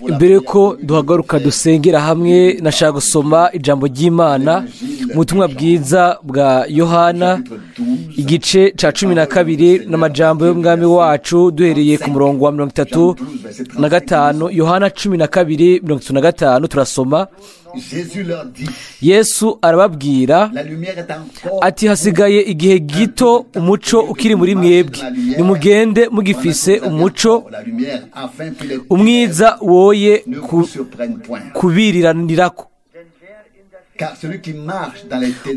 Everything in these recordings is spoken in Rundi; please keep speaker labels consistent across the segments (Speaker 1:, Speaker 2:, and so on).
Speaker 1: Imbere ko duhagaruka dusengera hamwe, nashaka gusoma ijambo ry'Imana mu butumwa bwiza bwa Yohana igice ca 12 n'amajambo y'umwami wacu, duhereye ku murongo wa 35. Yohana 12:35 turasoma: Yesu arababwira ati, hasigaye igihe gito umuco ukiri muri mwebwe, nimugende mugifise umuco, umwiza woye kubiriranirako.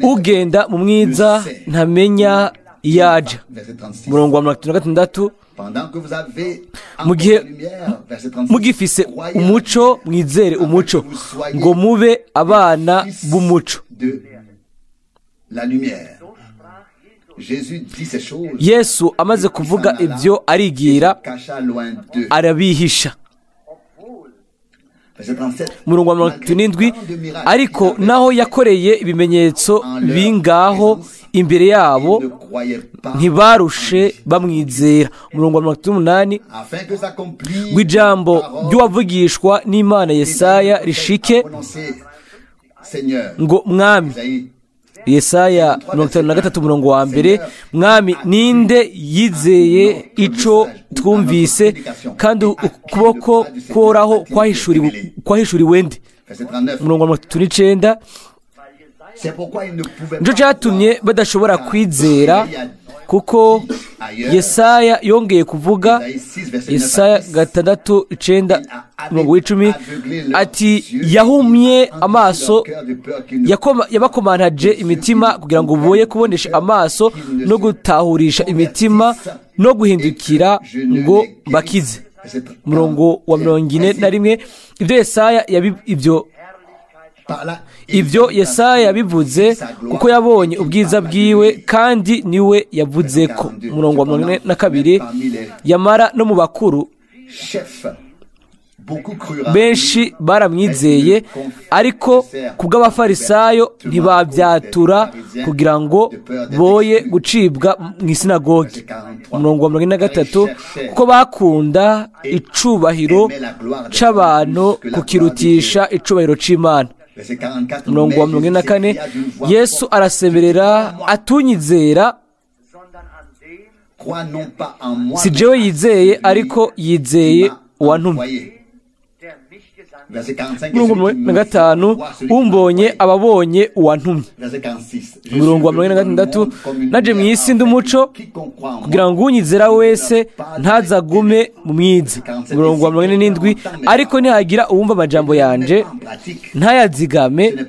Speaker 1: Ugenda mu mwiza ntamenya iyaja. Murongo wa 36. Mu gihe mugifise umuco, mwizere umuco, ngo mube abana b'umuco. Yesu amaze kuvuga ibyo arigira, arabihisha. Murongo wa 37. Ariko naho yakoreye ibimenyetso bingaho imbere yabo, ntibarushe bamwizera. Umurongo wa 38. W'ijambo ry'uwavugishwa n'Imana Yesaya rishike ngo, Mwami, Yesaya 53 umurongo wa 1, Mwami, ninde yizeye ico twumvise, kandi ukuboko koraho kwahishuriwe nde? Umurongo wa 39. Nico cyatumye badashobora kwizera, kuko Yesaya yongeye kuvuga, Yesaya 6:9 umurongo w'icumi, ati, yahumye amaso, yabakomantaje imitima kugira ngo boye kubonesha amaso no gutahurisha imitima no guhindukira ngo bakize. Umurongo wa 41. Ibyo Yesaya yabivuze kuko yabonye ubwiza bwiwe, kandi niwe yavuze ko. Umurongo wa 42. Yamara no mu bakuru benshi baramwizeye, ariko kubw'abafarisayo ntibabyatura kugira ngo boye gucibwa mu isinagogi. Umurongo wa 43. Kuko bakunda icubahiro c'abantu kukirutisha icubahiro c'Imana. Umurongo wa 44. Yesu arasemerera atunyizera, si jewe yizeye, ariko yizeye uwantumye. Umurongo wa 45. Umbonye ababonye uwantumye. Umurongo wa 46. Naje mu isi ndi umuco, kugira ngo unyizera wese ntazagume mu mwiza. Umurongo wa 47. Ariko ntihagira uwumva amajambo yanje ntayazigame,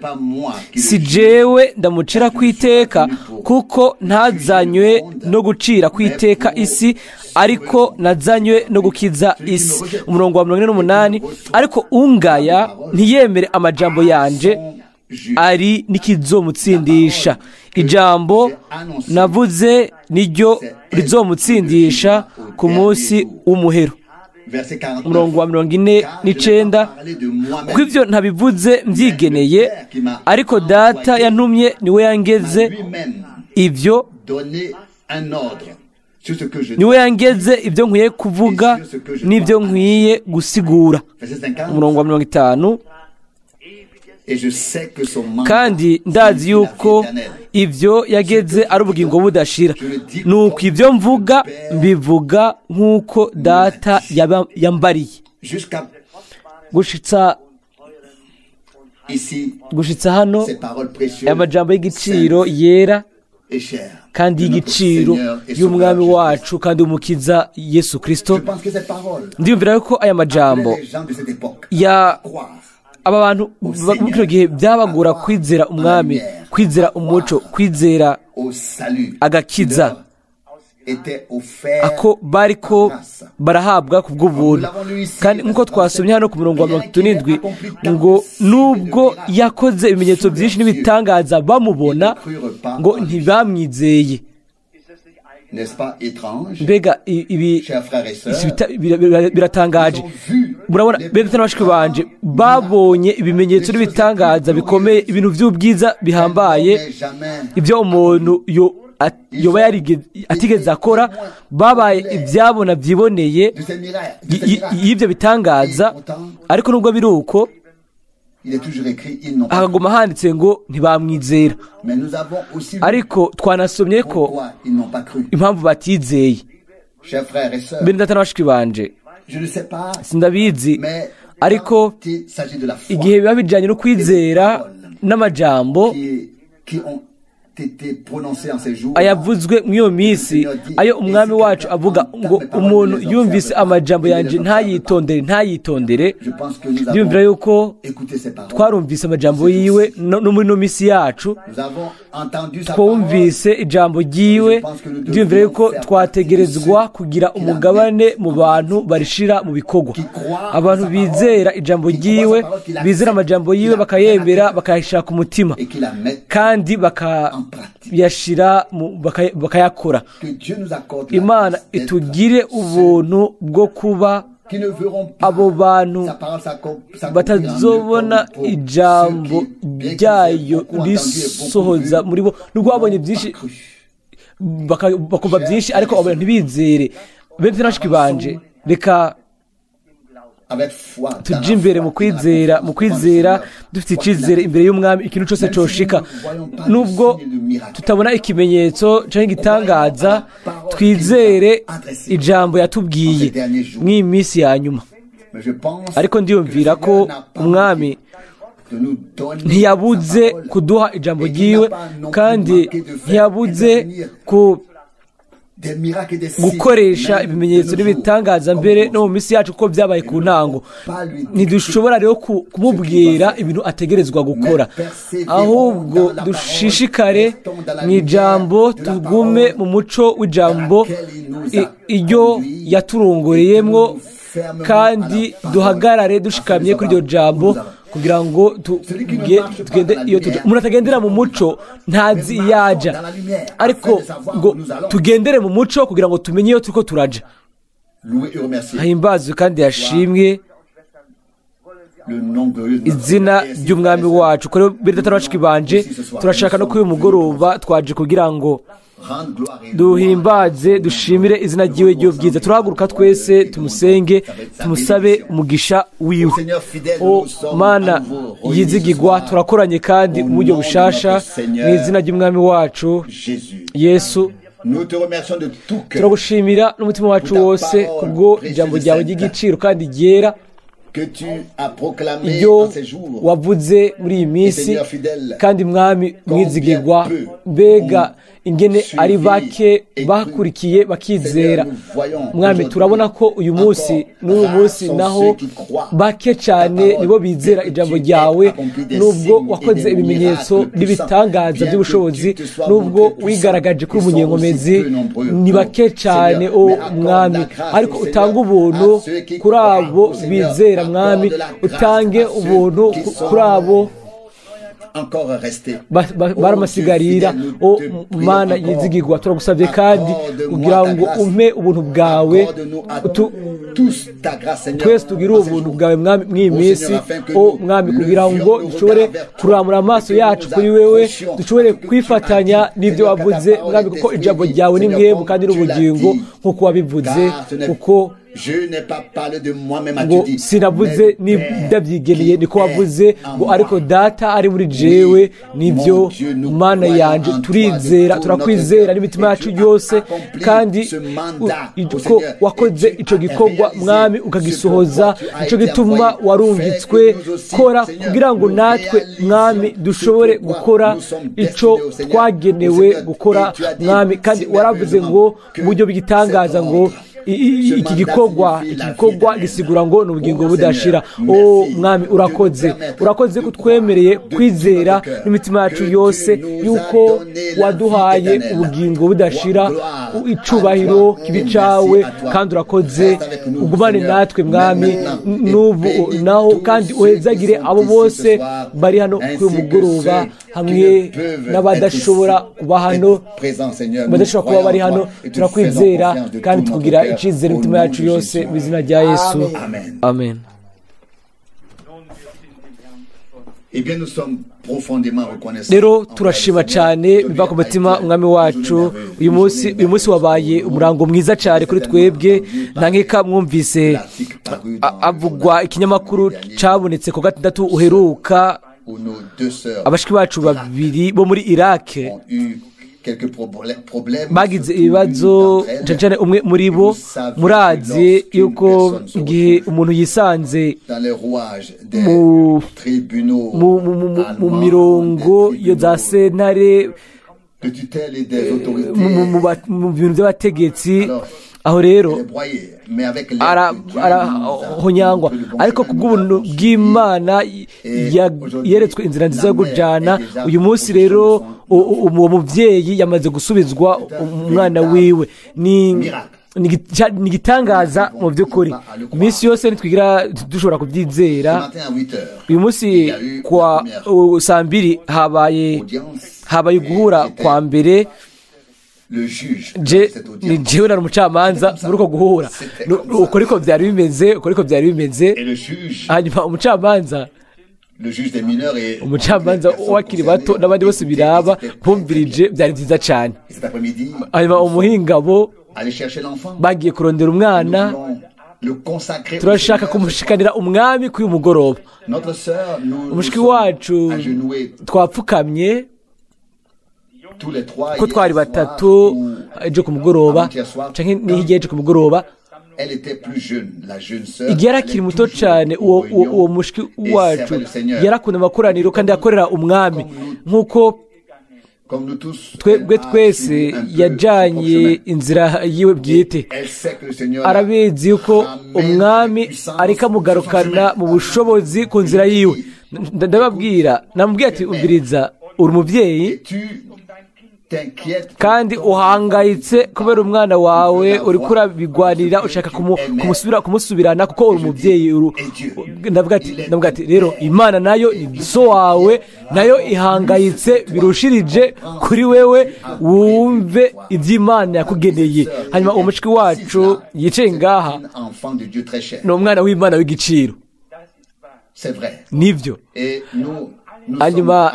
Speaker 1: si jewe ndamucira kwiteka, kuko ntazanywe no gucira kwiteka isi, ariko nazanywe no gukiza isi. Umurongo wa 48. Ariko ungaya ntiyemere amajambo yanje, ari n'ikizomutsindisha. Ijambo navuze niryo rizomutsindisha ku munsi w'umuhero. Umurongo wa 49. Kuko ivyo ntabivuze mbyigeneye, ariko Data yantumye niwe yangeze ivyo, niwe yangeze ibyo nkwiye kuvuga n'ibyo nkwiye gusigura. Umurongo wa 50. Kandi ndazi yuko ibyo yageze ari ubugingo budashira, nuko ibyo mvuga mbivuga nk'uko Data yambariye. Gushitsa hano amajambo y'igiciro yera kandi y'igiciro y'umwami wacu kandi umukiza Yesu Kristo. Ndiyumvira yuko aya majambo ya aba bantu muri gihe byabagora kwizera umwami, kwizera umuco, kwizera agakiza ako bariko barahabwa kubw'ubuntu. Kandi nkuko twasomye hano ku murongo wa 37 ngo nubwo yakoze ibimenyetso byinshi n'ibitangaza bamubona, ngo ntibamwizeye. Mbega ibi biratangaje. Murabona bene bashiki banje babonye ibimenyetso n'ibitangaza bikomeye, ibintu by'ubwiza bihambaye, ibyo umuntu yo yoba atigeze akora. Babaye ibyabona byiboneye y'ibyo bitangaza, ariko nubwo biri uko hakaguma handitse ngo ntibamwizera. Ariko twanasomye ko impamvu batizeye. Bene data na bashiki banje, sindabizi, ariko igihe biba bijyanye no kwizera n'amajambo ayavuzwe muri iyo minsi, ayo umwami wacu avuga ngo umuntu yumvise amajambo yanjye ntayitondere, ndiyumvira yuko twarumvise amajambo yiwe no muri ino minsi yacu twumvise ijambo ryiwe. Ndiyumvira yuko twategerezwa kugira umugabane mu bantu barishira mu bikorwa, abantu bizera ijambo ryiwe, bizera amajambo yiwe, bakayemera, bakayashira ku mutima kandi bakayashira bakayakora. Imana itugire ubuntu bwo kuba abo bantu batazobona ijambo ryayo risohoza muri bo, nubwo babonye byinshi bakumva byinshi, ariko abo ntibizere. Bene bashiki banje, reka tujye imbere mu kwizera, dufite icyizere imbere y'umwami ikintu cyose cyoshika. Nubwo tutabona ikimenyetso cyangwa igitangaza, twizere ijambo yatubwiye mw'iyi minsi ya nyuma. Ariko ndiyumvira ko umwami ntiyabuze kuduha ijambo ryiwe, kandi ntiyabuze ku gukoresha ibimenyetso n'ibitangaza mbere no mu minsi yacu, kuko byabaye ku ntango. Ntidushobora rero kumubwira ibintu ategerezwa gukora, ahubwo dushishikare mu ijambo, tugume mu muco w'ijambo iryo yaturongoreyemo, kandi duhagarare dushikamye kuri iryo jambo kugira ngo tugende iyo tuja. Umuntu atagendera mu muco ntazi iyo aja, ariko ngo tugendere mu muco kugira ngo tumenye iyo turiko turaja. Himbazwe kandi yashimwe izina ry'umwami wacu. Kuri bene data na bashiki banje, turashaka no kuri uyu mugoroba twaje kugira ngo duhimbaze, dushimire izina ryiwe ry'ubwiza. Turahaguruka twese tumusenge, tumusabe umugisha wiwe. O Mana yizigigwa, turakoranye kandi mu buryo bushasha mu izina ry'umwami wacu Yesu. Turagushimira n'umutima wacu wose kubwo ijambo ryawe ry'igiciro kandi ryera iyo wavuze muri iyi minsi. Kandi mwami mwizigirwa, mbega ingene ari bake bakurikiye bakizera. Mwami, turabona ko uyu munsi n'uyu munsi naho bake cyane nibo bizera ijambo ryawe, nubwo wakoze ibimenyetso n'ibitangaza by'ubushobozi, nubwo wigaragaje kuri umunyenkomezi, ni bake cyane o mwami. Ariko utanga ubuntu kuri abo bizera mwami, utange ubuntu kuri abo baramasigarira. O Mana yizigirwa, turagusabye kandi kugira ngo umpe ubuntu bwawe, twese tugire ubuntu bwawe mwami mw'iyi minsi. O mwami, kugira ngo dushobore kuramura amaso yacu kuri wewe, dushobore kwifatanya n'ibyo wavuze mwami, kuko ijambo ryawe ni mwebwe kandi n'ubugingo nk'uko wabivuze, kuko ngo sinavuze ndabyigeneye niko wavuze, ngo ariko data ari muri jewe. Nibyo Mana yanje, turizera, turakwizera n'imitima yacu yose, kandi ko wakoze ico gikorwa mwami ukagisohoza. Ico gituma warungitswe kora kugira ngo natwe mwami dushobore gukora ico twagenewe gukora mwami. Kandi waravuze ngo mu buryo bw'igitangaza ngo iki gikorwa gisigura ngo ni ubugingo budashira. O mwami, urakoze, urakoze kutwemereye kwizera n'imitima yacu yose yuko waduhaye ubugingo budashira. Icubahiro kibi cawe, kandi urakoze. Ugumane natwe mwami n'ubu naho, kandi uhezagire abo bose bari hano kuri uyu mugoroba hamwe n'abadashobora kuba hano, badashobora kuba bari hano. Turakwizera kandi tukugira icyizere imitima yacu yose mu izina rya Yesu. Amen. Rero turashima cyane biva ku mutima umwami wacu. Uyu munsi wabaye umurango mwiza cyane kuri twebwe. Nta nkeka mwumvise avugwa ikinyamakuru cyabonetse ku gatandatu uheruka, abashiki bacu babiri bo muri Iraq bagize ibibazo, cyane umwe muri bo. Murazi yuko igihe umuntu yisanze mu mirongo yo za sentare, mu bintu by'abategetsi, aho rero arahonyangwa, ariko ku bw'ubuntu bw'Imana yeretswe inzira nziza yo kujyana. Uyu munsi rero uwo mubyeyi yamaze gusubizwa umwana wiwe. Ni igitangaza mu by'ukuri. Iminsi yose ntitwigira dushobora kubyizera. Uyu munsi kwa saa mbiri habaye guhura kwa mbere. Ni jewe nari umucamanza muri uko guhura. Uko ariko byari bimeze. Hanyuma umucamanza w'abakiri bato n'abandi bose biraba bumvirije, byari byiza cyane. Hanyuma umuhingabo bagiye kurondera umwana, turashaka kumushikanira umwami kuri uyu mugoroba. Umushiki wacu twapfukamye ko twari batatu ejo ku mugoroba, canke n'igihe ejo ku mugoroba, igihe yari akiri muto cyane, uwo mushiki wacu yarakunda amakoraniro kandi yakorera umwami nk'uko twebwe twese yajyanye inzira yiwe bwite. Arabizi yuko umwami ariko amugarukana mu bushobozi ku nzira yiwe. Ndababwira, namubwiye ati umviriza, uri umubyeyi kandi uhangayitse kubera umwana wawe, uri kurabigwanira, ushaka kumusubirana kuko uri umubyeyi. Ndavuga ati rero Imana nayo ni so wawe, nayo ihangayitse birushirije kuri wewe, wumve iby'Imana yakugeneye. Hanyuma uwo mushiki wacu yicaye ngaha ni umwana w'Imana w'igiciro, nibyo. Hanyuma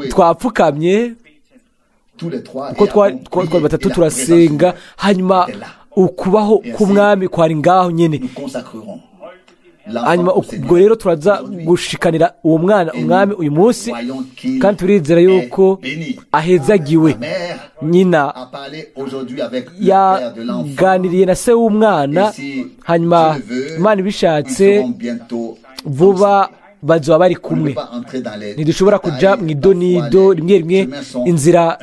Speaker 1: twapfukamye uko twari batatu turasenga, hanyuma ukubaho k'umwami kwari ngaho nyine. Hanyuma ubwo rero turaza gushikanira uwo mwana umwami uyu munsi, kandi turizera yuko ahezagiwe. Nyina yaganiriye na se w'umwana, hanyuma Imana ibishatse vuba bazoba bari kumwe. Ntidushobora kuja mu idonido rimwe rimwe, inzira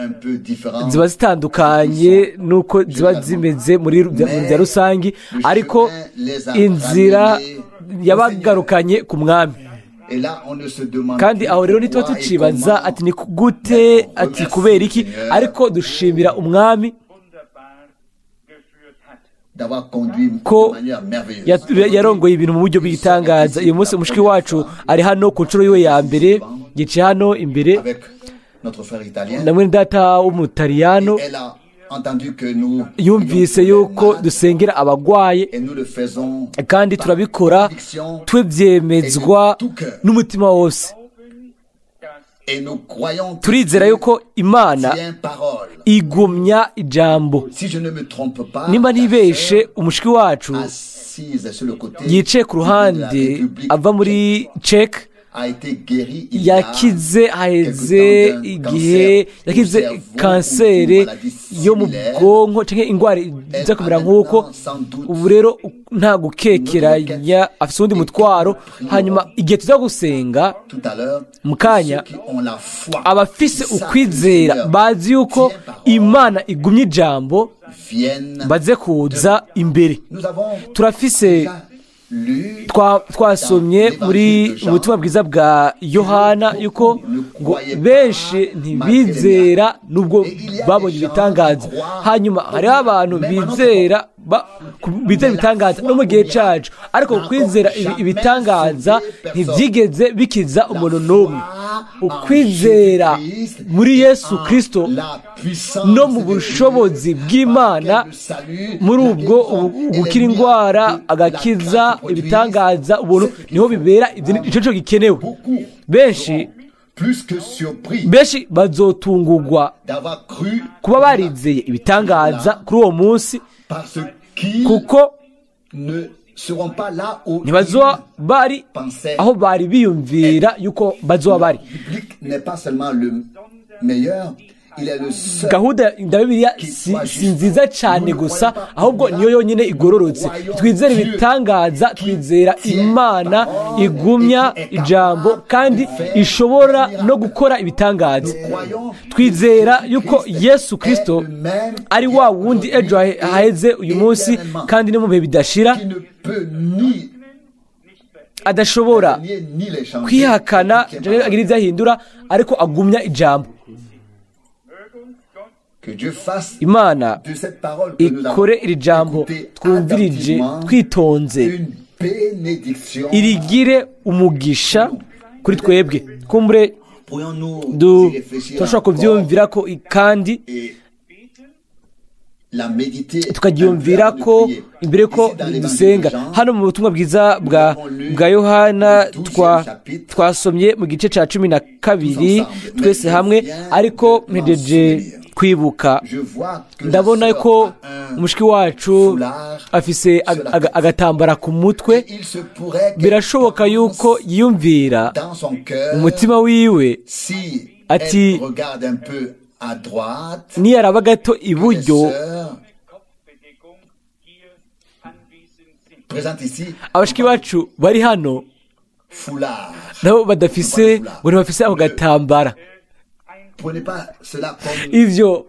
Speaker 1: ziba zitandukanye nuko ziba zimeze muri bya rusangi, ariko inzira yabagarukanye ku mwami. Kandi aho rero ntituba tucibaza ati ni gute, ati kubera iki, ariko dushimira umwami ko yarongoye ibintu mu buryo bw'igitangaza. Uyu munsi umushiki wacu ari hano ku nshuro yiwe ya mbere, yicaye hano imbere na mwene data w'umutaliyano. Yumvise yuko dusengera abagwaye, kandi turabikora tubyemezwa n'umutima wose. Turizera yuko Imana igumya ijambo. Nimba ntibeshe, umushiki wacu yicaye ku ruhande ava muri Czech, yakize haheze igihe, yakize kanseri yo mu bwonko cyangwa indwara iza kumera nk'uko. Ubu rero nta gukekeranya, afite undi mutwaro. Hanyuma igihe tuza gusenga mu kanya, abafise ukwizera bazi yuko Imana igumye ijambo baze kuza imbere. Turafise twasomye muri ubutumwa bwiza bwa Yohana yuko ngo benshi ntibizera nubwo babonye ibitangaza. Hanyuma hariho abantu bizera ibitangaza no mu gihe cyacu, ariko kwizera ibitangaza ntibyigeze bikiza umuntu n'umwe. Ukwizera muri Yesu Kristo no mu bushobozi bw'Imana, muri ubwo gukira indwara, agakiza, ibitangaza, ubuntu, niho bibera icyo gikenewe. Benshi Benshi bazotungurwa kuba barizeye ibitangaza kuri uwo munsi, kuko ntibazoba bari aho bari biyumvira yuko bazoba bari. Gahunda ya Bibiliya si nziza cyane gusa, ahubwo niyo yonyine igororotse. Twizera ibitangaza, twizera Imana igumya ijambo kandi ishobora no gukora ibitangaza. Twizera yuko Yesu Kristo ari wa wundi ejo haheze, uyu munsi kandi no mu bihe bidashira, adashobora kwihakana agira ibyo ahindura, ariko agumya ijambo. Imana ikore iri jambo twumvirije twitonze, irigire umugisha kuri twebwe. Kumbure turashobora kubyumvira ko kandi tukabyumvira ko imbere ko dusenga. Hano mu butumwa bwiza bwa Yohana twasomye mu gice cya 12 twese hamwe, ariko mpejeje kwibuka ndabona ko mushiki wacu afise agatambara ku mutwe. Birashoboka yuko yiyumvira umutima wiwe ati niyaraba gato iburyo, abashiki bacu bari hano nabo badafise, ngo ntibafise ako gatambara. Ivyo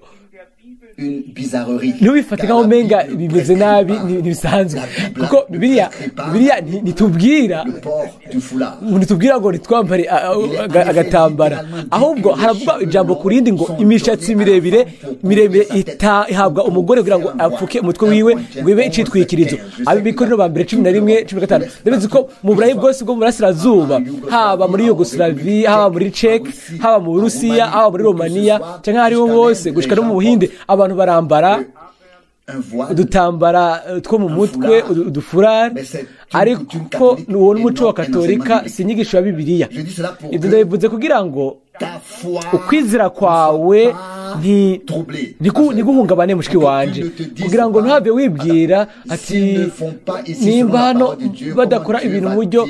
Speaker 1: ntubifate nkaho umenga bimeze nabi, ntibisanzwe, kuko Bibiliya ntitubwira ngo ntitwambare agatambara, ahubwo haravuga ijambo ku rindi ngo imishatsi miremire ihabwa umugore kugira ngo apfuke umutwe wiwe ngo ibe icitwikirizo. Abikorinto ba mbere 11 15. Ndabizi ko mu Burayi bwose bwo mu burasirazuba, haba muri Yugoslavia, haba muri Czech, haba mu Burusiya, haba muri Romania, canke hariho hose gushika no mu Buhinde, abantu barambara udutambara two mu mutwe, udufurari, ariko uwo n'umuco wa Katolika, si inyigisho ya Bibiliya. Ibyo ndabivuze kugira ngo ukwizera kwawe ntiguhungabane mushiki wanje, kugira ngo ntuhave wibwira ati nimba hano badakora ibintu mu buryo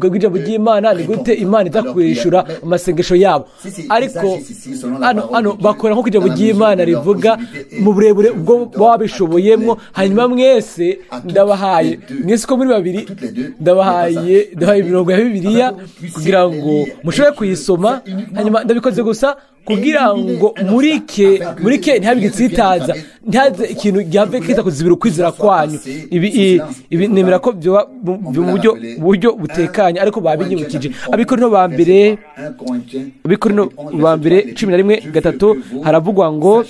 Speaker 1: bw'ijambo ry'Imana, ni gute Imana iza kwishura amasengesho yabo? Ariko hano bakora nk'uko ijambo ry'Imana rivuga mu burebure ubwo baba bishoboyemwo. Hanyuma mwese ndabahaye, mwese uko muri babiri ndabahaye imirongo ya Bibiliya kugira ngo mushobore kuyisoma. Hanyuma ndabikoze gusa kugira ngo murike ntihabe igitsitaza, ntihaze ikintu gihave kiza kuzibira ukwizera kwanyu. Ibi nemera ko byoba mu buryo butekanye, ariko babinyibukije. Abikorinto ba mbere 11:3 haravugwa ngo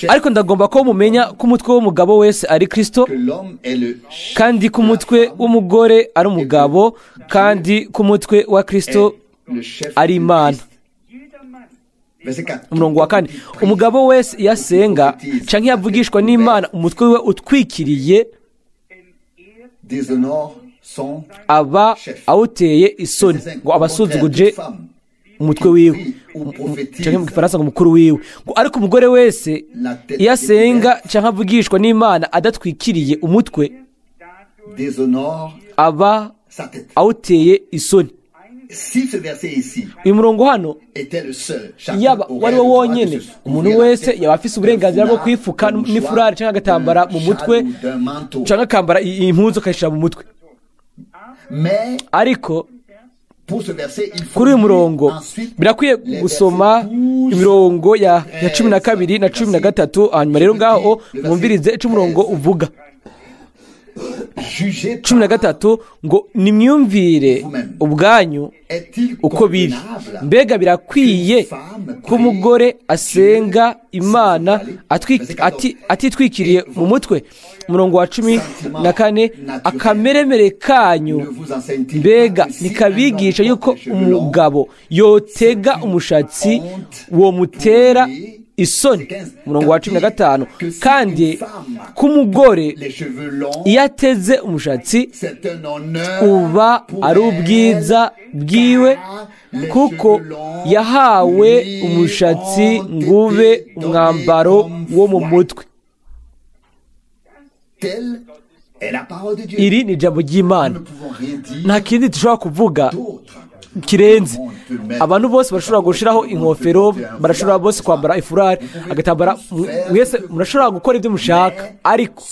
Speaker 1: ariko ndagomba ko mumenya ko umutwe w'umugabo wese ari Kristo, kandi ko umutwe w'umugore ari umugabo, kandi ko umutwe wa Kristo ari Imana. Umurongo wa 4, umugabo wese iyo asenga canke yavugishwa n'Imana umutwe we utwikiriye, aba awuteye isoni, ngo abasuzuguje umutwe wiwe, canke mu Gifaransa ngo umukuru wiwe. Ariko umugore wese iyo asenga canke avugishwa n'Imana adatwikiriye umutwe, aba awuteye isoni. Uyu murongo hano yaba wari wo wonyene, umuntu wese yaba afise uburenganzira bwo kwifuka n'ifurari canke agatambara mu mutwe, canke akambara impuzu akayishira mu mutwe. Ariko kuri uyu murongo birakwiye gusoma imirongo ya 12 na 13. Hanyuma rero ngaho mwumvirize ico umurongo uvuga. 13 ngo nimyumvire ubwanyu uko biri, mbega birakwiye ko umugore asenga Imana atitwikiriye mu mutwe? Umurongo wa 14, akameremere kanyu mbega nikabigisha yuko umugabo yotega umushatsi wo mutera isoni. Umurongo wa 15, kandi ku mugore iyo ateze umushatsi uba ari ubwiza bwiwe, kuko yahawe umushatsi ngube umwambaro wo mu mutwe. Iri ni ijambo ry'Imana, nta kindi dushobora kuvuga kirenze. Abantu bose barashobora gushiraho inkofero, barashobora bose kwambara ifurari, agatambara, mwese murashobora gukora ibyo mushaka, ariko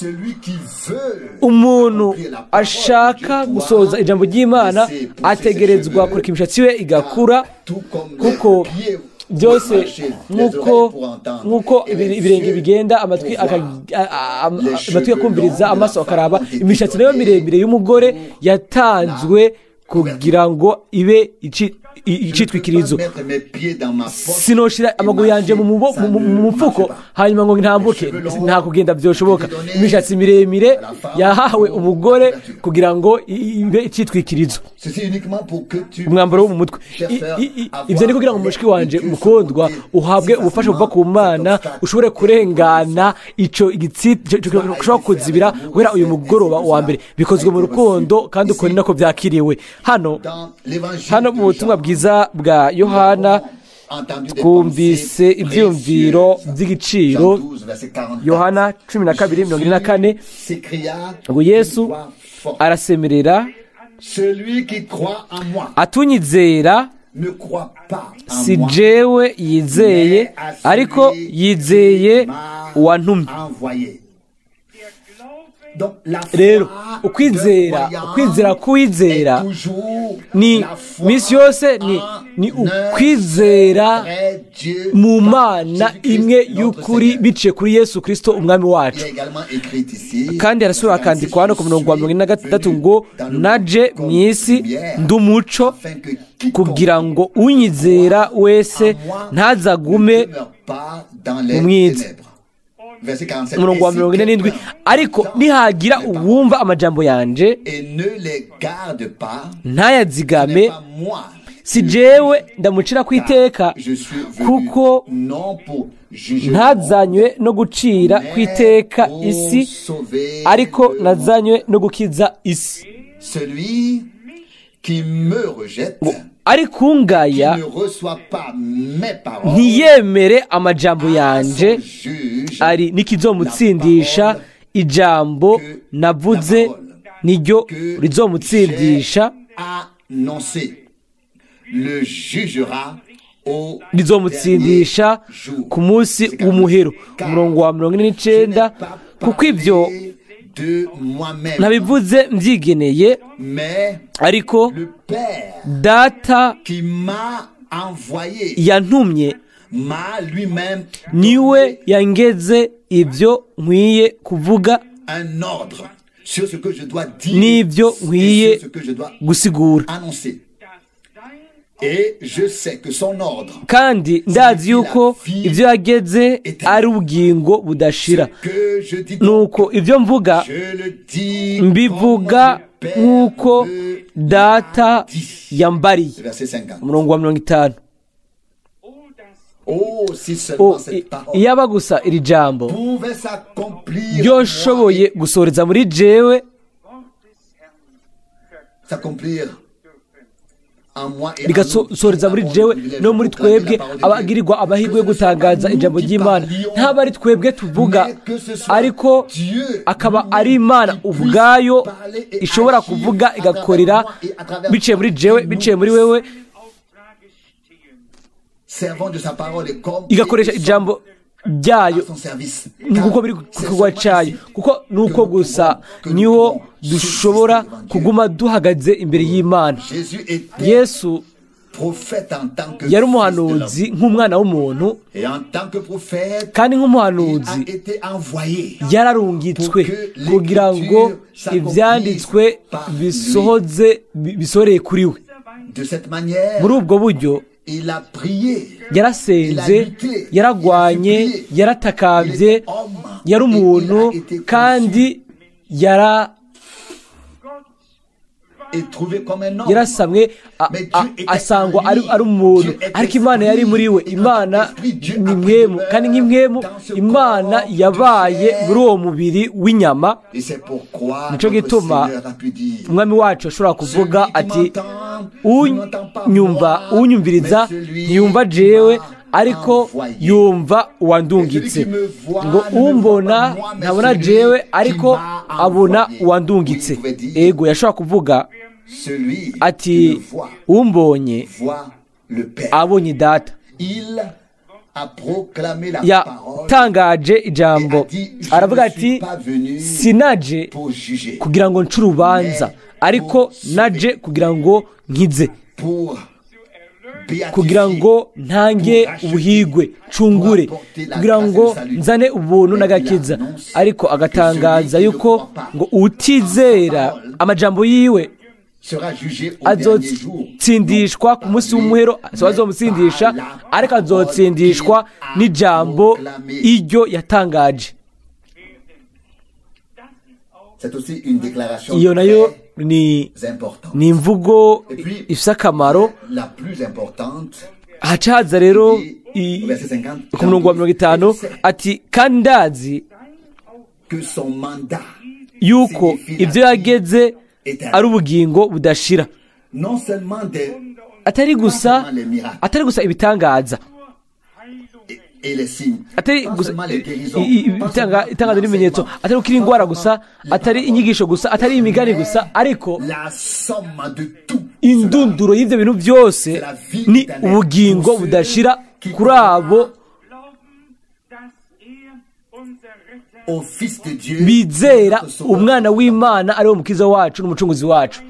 Speaker 1: umuntu ashaka gusohoza ijambo ry'Imana ategerezwa kureka imishatsi we igakura, kuko byose nk'uko ibirenge bigenda, amatwi akumviriza, amaso akaraba, imishatsi nayo miremire y'umugore yatanzwe kugira ngo ibe icitwikirizo. Sinoshira amaguru yanje mu mufuko hanyuma ngo ntambuke, nta kugenda byoshoboka. Imishatsi miremire yahawe umugore kugira ngo ibe icitwikirizo, umwambaro wo mu mutwe. Ibyo ni kugira ngo mushiki wanje mukundwa uhabwe ubufasha buva ku Mana, ushobore kurengana ico ushobora kuzibira guhera uyu mugoroba wa mbere. Bikozwe mu rukundo kandi uko ni nako byakiriwe. Hano mu butumwa bwiza bwa Yohana twumvise ibyiyumviro by'igiciro. Yohana 12:44, ngo Yesu arasemerera atunyizera si jewe yizeye, ariko yizeye uwantumye. Rero ukwizera kuwizera ni misi yose ni ukwizera mu Mana imwe y'ukuri biciye kuri Yesu Kristo umwami wacu. Kandi arasubira akandikwa hano ku murongo wa 46 ngo naje mu isi ndumuco kugira ngo unyizera wese ntazagume mu mwiza. Umurongo wa 47, ariko nihagira uwumva amajambo yanje ntayazigame, si jewe ndamucira kwiteka, kuko ntazanywe no gucira kwiteka isi, ariko nazanywe no gukiza isi. Ariko ungaya ntiyemere amajambo yanje, ari nikizomutsindisha, ijambo navuze niryo rizomutsindisha, rizomutsindisha ku munsi w'umuhero. Umurongo wa 49, kuko ibyo nabivuze mbyigeneye, ariko Data yantumye niwe yangeze ibyo nkwiye kuvuga n'ibyo nkwiye gusigura. Kandi ndazi yuko ibyo yageze ari ubugingo budashira. Nuko ibyo mvuga mbivuga nk'uko Data yambariye. Umurongo wa 50. Iyaba gusa iri jambo ryoshoboye gusoreza muri jewe, rigasoreza muri jewe no muri twebwe abagirirwa amahirwe yo gutangaza ijambo ry'Imana. Ntaba ari twebwe tuvuga, ariko akaba ari Imana ubwayo ishobora kuvuga igakorera biciye muri jewe, biciye muri wewe, igakoresha ijambo ryayo kuko biri kugikorwa cyayo, kuko nuko gusa niwo dushobora kuguma duhagaze imbere y'Imana. Yesu yari umuhanuzi nk'umwana w'umuntu, kandi nk'umuhanuzi yararungitswe kugira ngo ibyanditswe bisohoze bisoreye kuri we. Muri ubwo buryo yarasenze, yaragwanye, yaratakambye, yari umuntu kandi Yarasamwe asangwa ari umuntu, ariko Imana yari muri we. Imana ni mwemu, kandi nk'imwemu Imana yabaye muri uwo mubiri w'inyama. Nicyo gituma umwami wacu ashobora kuvuga ati unyumva, unyumviriza ntiyumva jewe, ariko yumva uwandungitse. Ngo umbona ntabona jewe, ariko abona uwandungitse. Ego, yashobora kuvuga ati umbonye abonye data. Yatangaje ijambo aravuga ati sinaje kugira ngo nce urubanza, ariko naje kugira ngo nkize, kugira ngo ntange ubuhigwe, ncungure, kugira ngo nzane ubuntu n'agakiza. Ariko agatangaza yuko ngo utizera amajambo yiwe azotsindishwa ku munsi w'umuhero, azomutsindisha, ariko azotsindishwa n'ijambo iryo yatangaje. Iyo nayo ni imvugo ifite akamaro. Haca haza rero ku murongo wa 50 ati kandi ndazi yuko ibyo yageze ari ubugingo budashira, atari gusa ibitangaza, atari gusa itangaza n'ibimenyetso, atari gukira indwara gusa, atari inyigisho gusa, atari imigani gusa, ariko indunduro y'ibyo bintu byose ni ubugingo budashira kuri abo bizera umwana w'Imana ari we mukiza wacu n'umucunguzi wacu.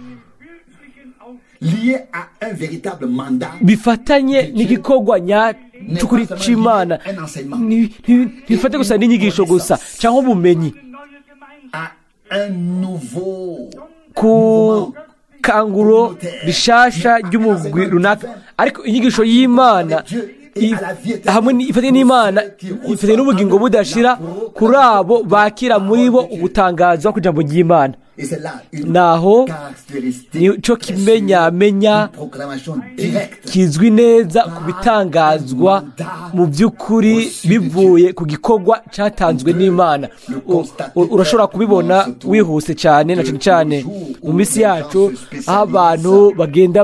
Speaker 1: Bifatanye n'igikorwa nyacukuri c'Imana, ntibifate gusa n'inyigisho gusa cyangwa ubumenyi ku kanguro rishasha ry'umugwi runaka, ariko inyigisho y'Imana hamwe ifatanye n'Imana, ifatanye n'ubugingo budashira kuri abo bakira muri bo ubutangazwa ku ijambo ry'Imana. Naho nico kimenyamenya kizwi neza ku bitangazwa mu by'ukuri bivuye ku gikorwa cyatanzwe n'Imana. Urashobora kubibona wihuse cyane, na cyane cyane mu minsi yacu aho abantu bagenda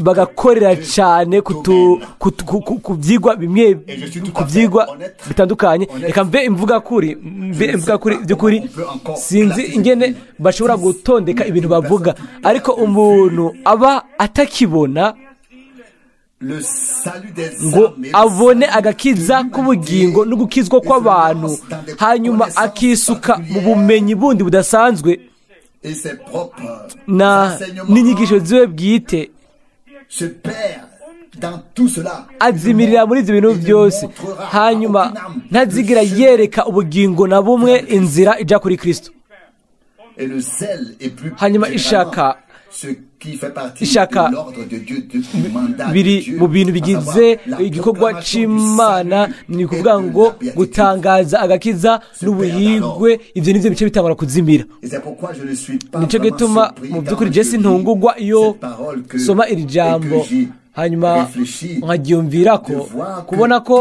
Speaker 1: bagakorera cyane ku byigwa bimwe, ku byigwa bitandukanye. Reka mve imvuga kuri by'ukuri, sinzi ingene bashobora gutondeka ibintu bavuga, ariko umuntu aba atakibona ngo abone agakiza k'ubugingo n'ugukizwa kw'abantu, hanyuma akisuka mu bumenyi bundi budasanzwe na n'inyigisho ziwe bwite, azimirira muri ibyo bintu byose, hanyuma ntazigira yereka ubugingo na bumwe inzira ijya kuri Kristo. Hanyuma ishaka biri mu bintu bigize igikorwa c'Imana, ni ukuvuga ngo gutangaza agakiza n'ubuhigwe, ibyo nivyo bice bitangura kuzimira. Nico gituma mu by'ukuri je sintungurwa iyo soma iri jambo, hanyuma nkaryumvira ko kubona ko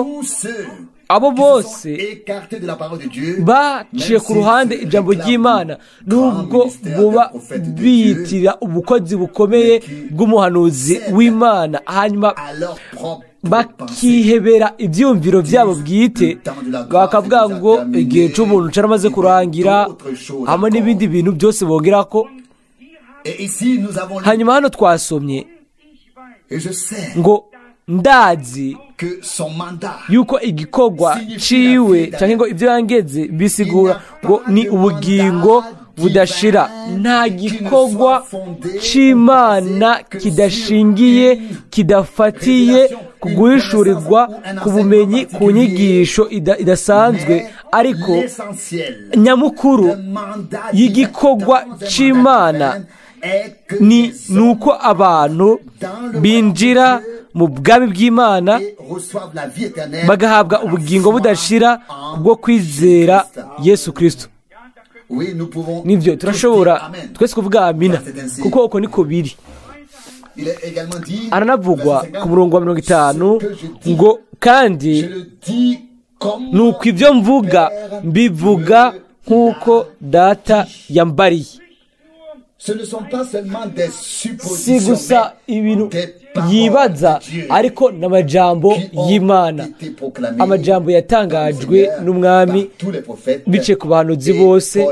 Speaker 1: abo bose baciye ku ruhande ijambo ry'Imana, nubwo buba biyitirira ubukozi bukomeye bw'umuhanuzi w'Imana, hanyuma bakihebera ibyumviro byabo bwite, bakavuga ngo igihe cy'ubuntu cyaramaze kurangira, hamwe n'ibindi bintu byose bongera ko. Hanyuma hano twasomye ngo ndazi yuko igikorwa ciwe cyangwa ngo ibyo yangeze bisigura ngo ni ubugingo budashira. Nta gikorwa c'Imana kidashingiye, kidafatiye ku guhishurirwa, ku bumenyi, ku nyigisho idasanzwe, ariko nyamukuru y'igikorwa c'Imana ni nuko abantu binjira mu bwami bw'Imana bagahabwa ubugingo budashira kubwo kwizera Yesu Kristo. Nibyo, turashobora twese kuvuga amina, kuko uko niko biri. Aranavugwa ku murongo wa 50 ngo kandi nuko ibyo mvuga mbivuga nk'uko data yambariye. Si gusa ibintu yibaza, ariko n'amajambo y'Imana, amajambo yatangajwe n'umwami bice ku bahanuzi bose.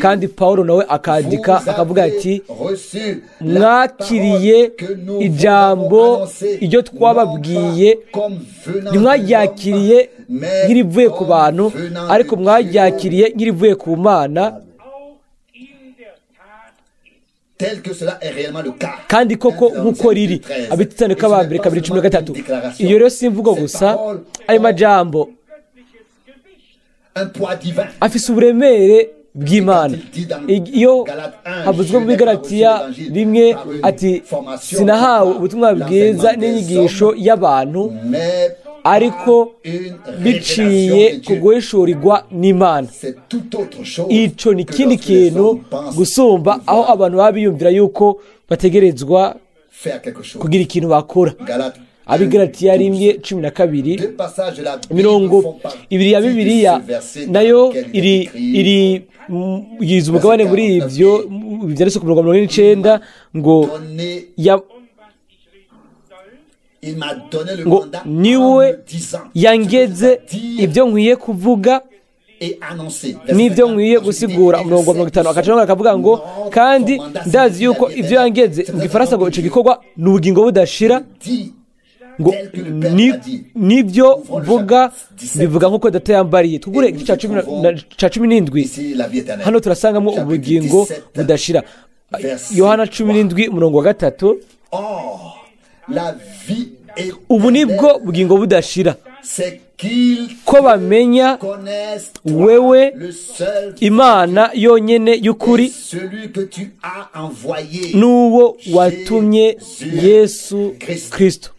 Speaker 1: Kandi Paulo nawe akandika akavuga ati mwakiriye ijambo iryo twababwiye, ntimwaryakiriye nk'irivuye ku bantu, ariko mwaryakiriye nk'irivuye ku Mana, kandi koko nk'uko riri. Abitandika ba mbere 2:13. Iyo rero si imvugo gusa, ayo majambo afise uburemere bw'Imana. Iyo havuzwe muri Galatiya 1 ati sinahawe ubutumwa bwiza n'inyigisho y'abantu, ariko biciye ku guhishurirwa n'Imana. Ico ni ikindi kintu gusumba aho abantu baba biyumvira yuko bategerezwa kugira ikintu bakora. Abigalatiya 1:12, imirongo ibiri ya Bibiliya nayo iri yiza umugabane muri ivyo byanditswe ku murongo wa 49 ngo ngo niwe yangeze ibyo nkwiye kuvuga n'ibyo nkwiye gusigura. Umurongo wa 50 akaca akavuga ngo kandi ndazi yuko ibyo yangeze, mu Gifaransa ngo ico gikorwa ni ubugingo budashira, ngo nibyo mvuga bivuga nk'uko data yambariye. Tugure igice ca 17, hano turasangamo ubugingo budashira. Yohana 17 umurongo wa 3, ubu nibwo bugingo budashira, ko bamenya wewe Imana yonyene y'ukuri n'uwo watumye Yesu Kristo.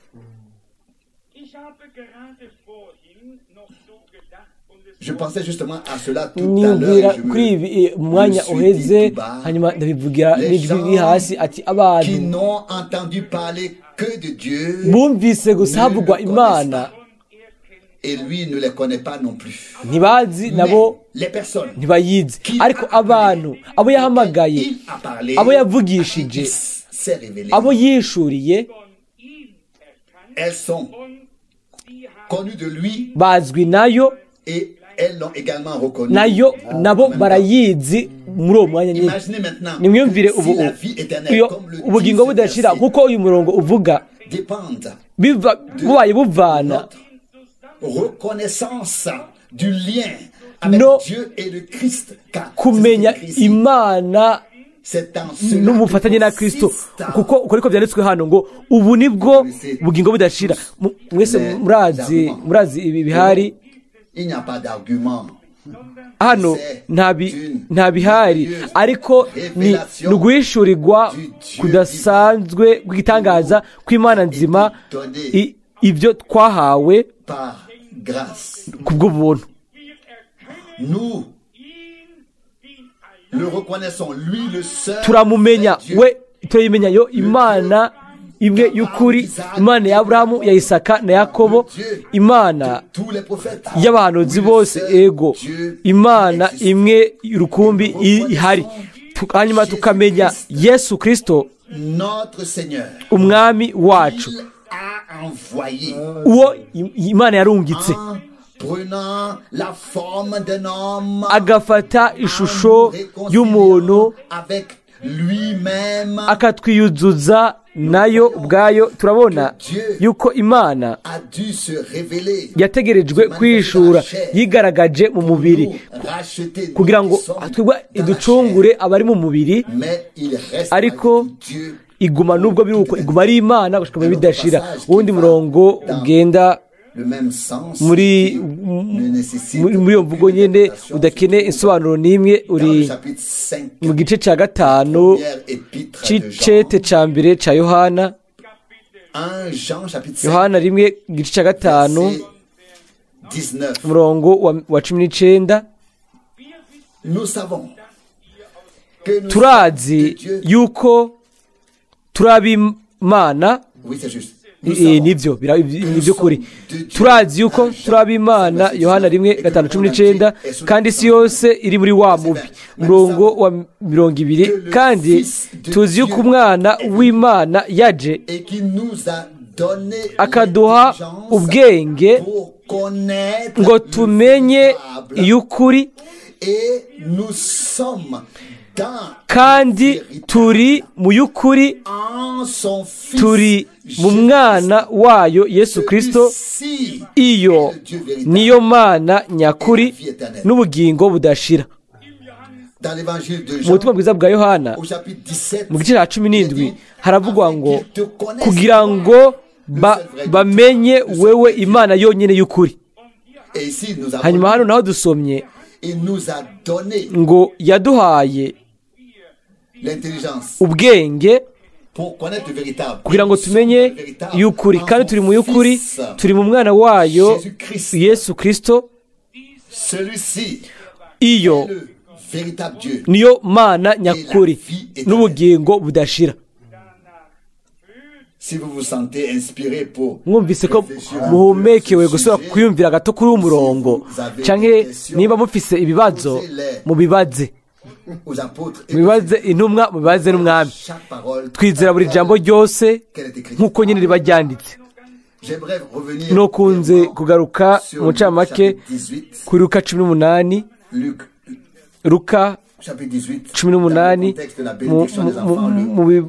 Speaker 1: Niyumvira kuri ibi umwanya uheze, hanyuma ndabivugira n'ijwi riri hasi ati abantu bumvise gusa havugwa Imana ntibazi nabo ntibayizi, ariko abantu abo yahamagaye, abo yavugishije, abo yishuriye, bazwi nayo, nayo nabo barayizi muri uwo mwanya nyine. Nimwiyumvire ubu iyo ubugingo budashira kuko uyu murongo uvuga bubaye buvana no kumenya Imana n'umufatanye na Kristo, kuko uko ariko byanditswe hano ngo ubu nibwo bugingo budashira. Mwese murazi ibi bihari hano, nta bihari, ariko ni uguhishurirwa kudasanzwe kw'igitangaza kw'Imana nzima, ibyo twahawe kubw'ubuntu. Turamumenya we, turayimenya yo Imana imwe y'ukuri, Imana ya Aburahamu, ya Isaka na Yakobo, Imana y'abahanuzi bose, ego Imana imwe rukumbi ihari. Hanyuma tukamenya Yesu Kristo umwami wacu, uwo Imana yarungitse agafata ishusho y'umuntu akatwiyuzuza nayo ubwayo. Turabona yuko Imana yategerejwe kwishura yigaragaje mu mubiri kugira ngo twebwe iducungure abari mu mubiri, ariko iguma nubwo biri uko iguma ari Imana gushika mu bidashira. Uwundi murongo ugenda muri iyo mvugo nyene udakene insobanuro n'imwe uri mu gice ca 5 c'icete ca mbere ca Yohana, Yohana 1 igice ca 5 umurongo wa 19. Turazi yuko turi ab'Imana. Nibyo by'ukuri, turazi yuko turi ab'Imana. Yohana 1:5-19. Kandi isi yose iri muri wa mubi. Murongo wa 20. Kandi tuzi yuko umwana w'Imana yaje akaduha ubwenge ngo tumenye iy'ukuri, kandi turi mu y'ukuri, turi mu mwana wayo Yesu Kristo. Iyo niyo Mana nyakuri n'ubugingo budashira. Mu butumwa bwiza bwa Yohana mu gice cya 17 haravugwa ngo kugira ngo bamenye wewe Imana yonyine y'ukuri. Hanyuma hano naho dusomye ngo yaduhaye ubwenge kugira ngo tumenye y'ukuri, kandi turi mu y'ukuri, turi mu mwana wayo Yesu Kristo. Iyo niyo Mana nyakuri n'ubugingo budashira. Mwumvise ko muhumekewe gusubira kwiyumvira gato kuri uyu murongo, canke niba mufise ibibazo mubibaze, mubibaze intumwa, mubibaze n'umwami. Twizera buri jambo ryose nk'uko nyine riba ryanditse. Nokunze kugaruka mu ncamake kuri Luka 18, Luka 18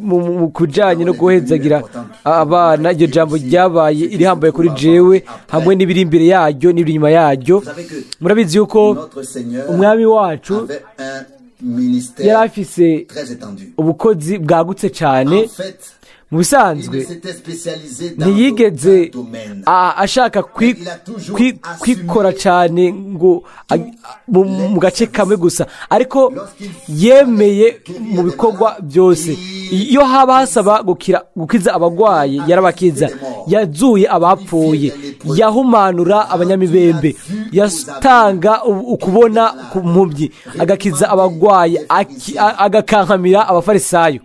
Speaker 1: mu kujyanye no guhezagira abana. Iryo jambo ryabaye irihambaye kuri jewe, hamwe n'ibiri imbere yaryo n'ibiri inyuma yaryo. Murabizi yuko umwami wacu yari afise ubukozi bwagutse cyane. Mu bisanzwe ntiyigeze ashaka kwikora cyane ngo mu gace kamwe gusa, ariko yemeye mu bikorwa byose. Iyo haba hasaba gukiza abagwayi yarabakiza, yazuye abapfuye, yahumanura abanyamibembe, yatanga ukubona ku mpumyi, agakiza abagwayi, agakankamira abafarisayo.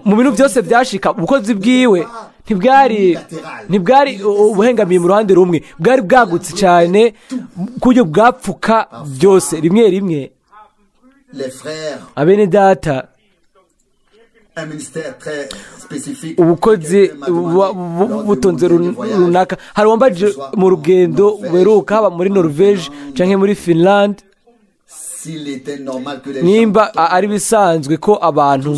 Speaker 1: Mu bintu byose byashika, ubukozi bwiwe ntibwari ubuhengamiye mu ruhande rumwe, bwari bwagutse cyane ku buryo bwapfuka byose. Rimwe rimwe abene data, ubukozi butonze runaka. Hari uwambaje mu rugendo weruka, haba muri Norvege canke muri Finland, nimba ari bisanzwe ko abantu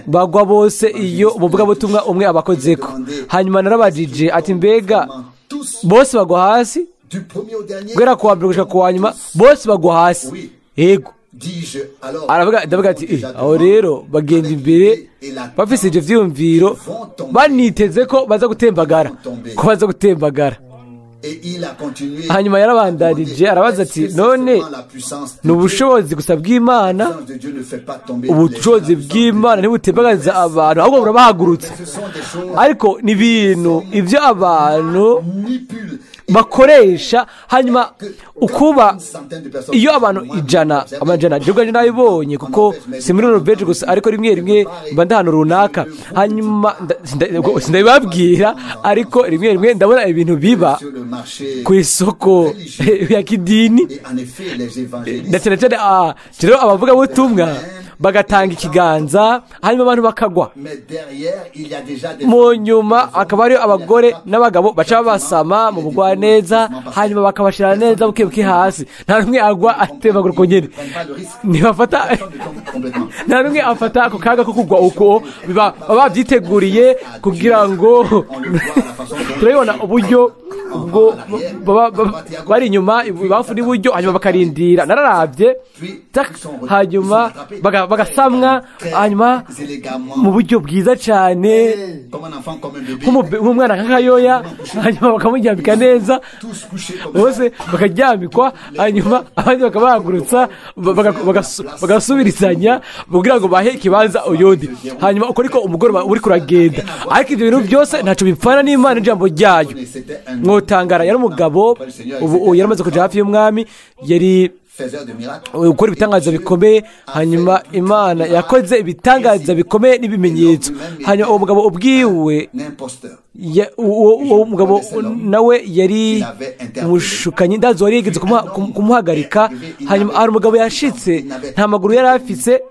Speaker 1: bagwa bose iyo umuvugabutumwa umwe abakozeko. Hanyuma narabajije ati mbega bose bagwa hasi? Guhera kuwa mbere gushika kuwa nyuma bose bagwa hasi. Yego. Aravuga, ndavuga ati aho rero bagenda imbere bafise ivyo vyiyumviro, baniteze ko baza gutembagara, ko baza gutembagara. Hanyuma yarabandanije arabaza ati none ni ubushobozi gusa bw'Imana? Ubushobozi bw'Imana ntibutembagaza abantu, ahubwo burabahagurutsa. Ariko ni ibintu ibyo abantu bakoresha. Hanyuma ukuba iyo abantu ijana, amajana, je ubwanje nabibonye kuko si muri Norvege gusa, ariko rimwe rimwe mba ndi ahantu runaka, hanyuma sindabibabwira, ariko rimwe rimwe ndabona ibintu biba ku isoko ya kidini, na cyane cyane rero abavugabutumwa bagatanga ikiganza, hanyuma abantu bakagwa. Mu nyuma akaba ariyo abagore n'abagabo baca babasama mu bugwaneza, hanyuma bakabashira neza buke buke hasi. Nta n'umwe agwa atembagura uko nyene, ntibafata, nta n'umwe afata ako kaga ko kugwa uko, baba babyiteguriye kugira ngo turabibona uburyo ubwo bari inyuma ibafu n'iburyo, hanyuma bakarindira. Nararavye, hanyuma bagasamwa, hanyuma mu buryo bwiza cyane nk'umwana nk'akayoya, hanyuma bakamuryambika neza, bose bakaryamikwa, hanyuma abandi bakabahagurutsa, bagasubirizanya kugira ngo bahe ikibanza uyundi. Hanyuma uko niko umugoroba uri kuragenda. Ariko ibyo bintu byose ntacyo bipfana n'Imana ijambo ryayo. Mwotangara yari umugabo ubu yaramaze kuja hafi y'umwami, yari gukora ibitangaza bikomeye. Hanyuma Imana yakoze ibitangaza bikomeye n'ibimenyetso. Hanyuma uwo mugabo ubwiwe, uwo mugabo nawe yari umushukanyi, ndazi wari yigeze kumuhagarika. Hanyuma hari umugabo yashitse, nta maguru yari afise,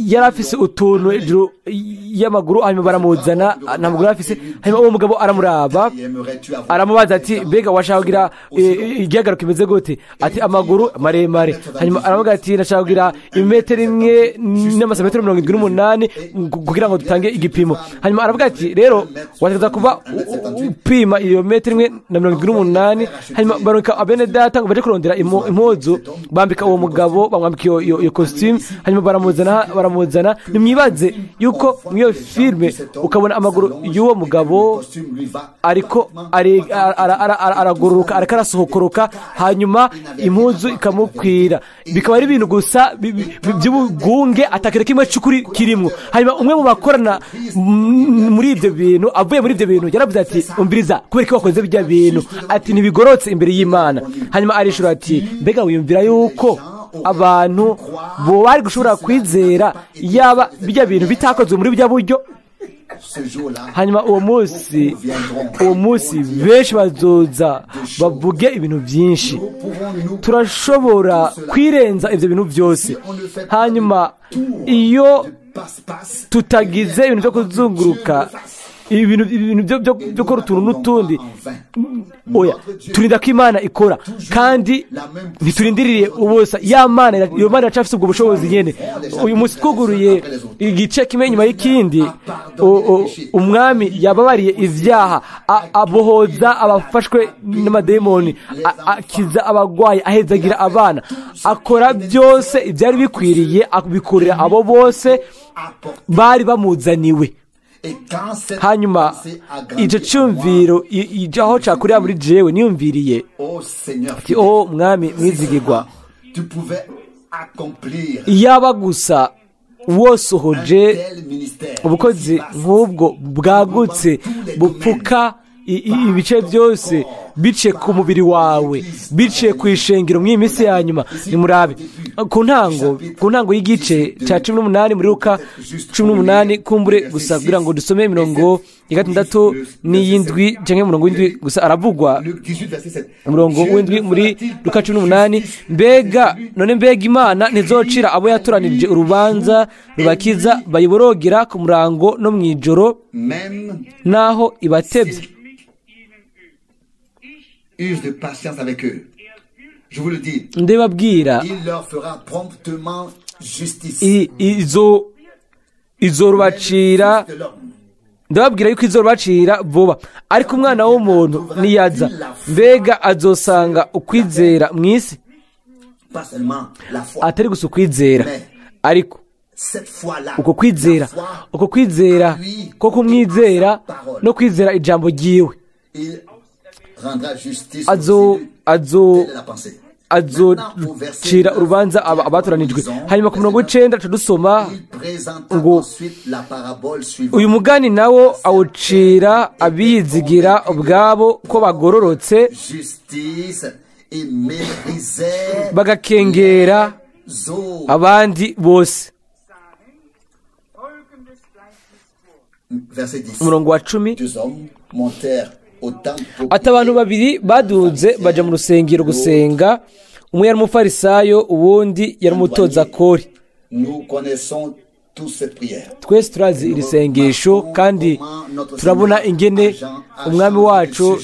Speaker 1: yari afise utuntu hejuru y'amaguru. Hanyuma baramuzana, nta maguru yari afise. Hanyuma uwo mugabo aramuraba, aramubaza ati mbega washaka kugira igihagararo kimeze gute? Ati amaguru maremare. Hanyuma aravuga ati nashaka kugira imetero 1 n'amasantimetero 78 kugira ngo dutange igipimo. Hanyuma aravuga ati rero wategereza kuba upima iyo metero 1 na 78. Hanyuma baronka abene data ngo baje kurondera impuzu, bambika uwo mugabo, bamwambika iyo costume. Hanyuma baramuzana. Nimwibaze yuko mw'iyo filme ukabona amaguru y'uwo mugabo ariko aragororoka, ariko arasohokoroka, hanyuma impuzu ikamukwira. Bikaba ari ibintu gusa by'ubugunge, atakira kimwe cy'ukuri kirimo. Hanyuma umwe mu bakorana muri ibyo bintu, avuye muri ibyo bintu, yaravuze ati umviriza, kubera ko wakoze bijya bintu, ati ntibigorotse imbere y'Imana. Hanyuma arishura ati mbega wiyumvira yuko abantu bo bari gushobora kwizera yaba bijya bintu bitakozwe muri bijya buryo? Hanyuma uwo munsi benshi bazoza bavuge ibintu byinshi. Turashobora kwirenza ibyo bintu byose. Hanyuma iyo tutagize ibintu byo kuzunguruka, ibintu byo gukora utuntu n'utundi, oya, turinda ko Imana ikora, kandi ntiturindiririye ubusa. Ya Mana, iyo Mana iracafise ubwo bushobozi nyene. Uyu munsi twuguruye igice kimwe nyuma y'ikindi, umwami yababariye ivyaha, abohoza abafashwe n'amademoni, akiza abagwayi, ahezagira abana, akora byose ibyari bikwiriye, abikorera abo bose bari bamuzaniwe. Hanyuma icyo cyumviro aho cyakurira muri jewe, niyumviriye ati o mwami mwizigirwa, iyaba gusa wosohoje ubukozi nk'ubwo bwagutse bupfuka ibice byose, bice ku mubiri wawe, bice ku ishengero mw'iyi minsi ya nyuma. Nimurabe ku ntango y'igice cya 18 muri Luka 18, kumbure gusa kugira ngo dusome imirongo ya 6 n'iy'indwi cyangwa umurongo w'indwi gusa. Aravugwa umurongo w'indwi muri Luka 18: mbega none mbega Imana ntizocira abo yatoranirije urubanza rubakiza bayiborogera ku murango no mw'ijoro, naho ibatebye?
Speaker 2: Use de patience avec eux. Je vous le dis,
Speaker 1: ndababwira,
Speaker 2: il leur fera promptement justice.
Speaker 1: Izorubacira, ndababwira yuko izorubacira vuba. Ariko umwana w'umuntu niyaza, mbega azosanga ukwizera mw'isi? Atari gusa ukwizera, ariko uko kwizera ko kumwizera no kwizera ijambo ryiwe. Azocira urubanza abatoranijwe. Hanyuma ku murongo w'9 dusoma ngo uyu mugani nawo awucira abiyizigira ubwabo ko bagororotse, bagakengera abandi bose. Umurongo wa 10: ati abantu babiri baduze baja mu rusengero gusenga, umwe yari umufarisayo, uwundi yari umutoza kori. Twese turazi iri sengesho, kandi turabona ingene umwami wacu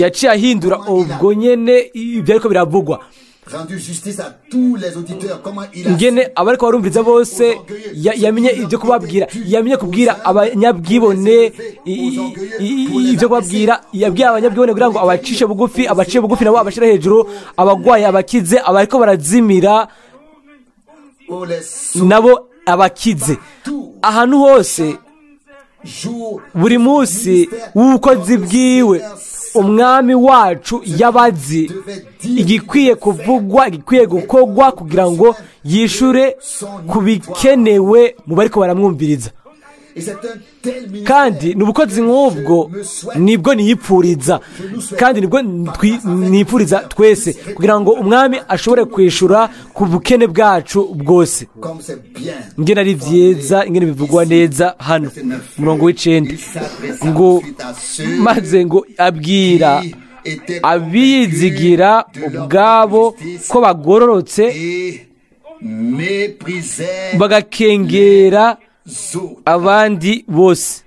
Speaker 1: yaciye ahindura ubwo nyene ibyo ariko biravugwa. Ingene abariko barumviriza bose yamenye ibyo kubabwira, yamenye kubwira abanyabwibone ibyo kubabwira, yabwiye abanyabwibone kugira ngo abacishe bugufi, abaciye bugufi nabo abashira hejuru, abagwaye abakize, abariko barazimira nabo abakize. Ahantu hose buri munsi w'ubukozi bwiwe umwami wacu yabazi igikwiye kuvugwa, igikwiye gukorwa kugira ngo yishure ku bikenewe mu bariko baramwumviriza. Kandi ni ubukozi nk'ubwo nibwo niyipfuriza, kandi nibwo nipfuriza twese, kugira ngo umwami ashobore kwishyura ku bukene bwacu bwose. Ingene ari byiza, ingene bivugwa neza hano umurongo w'9 ngo maze ngo abwira abizigira ubwabo ko bagororotse bagakengera abandi bose.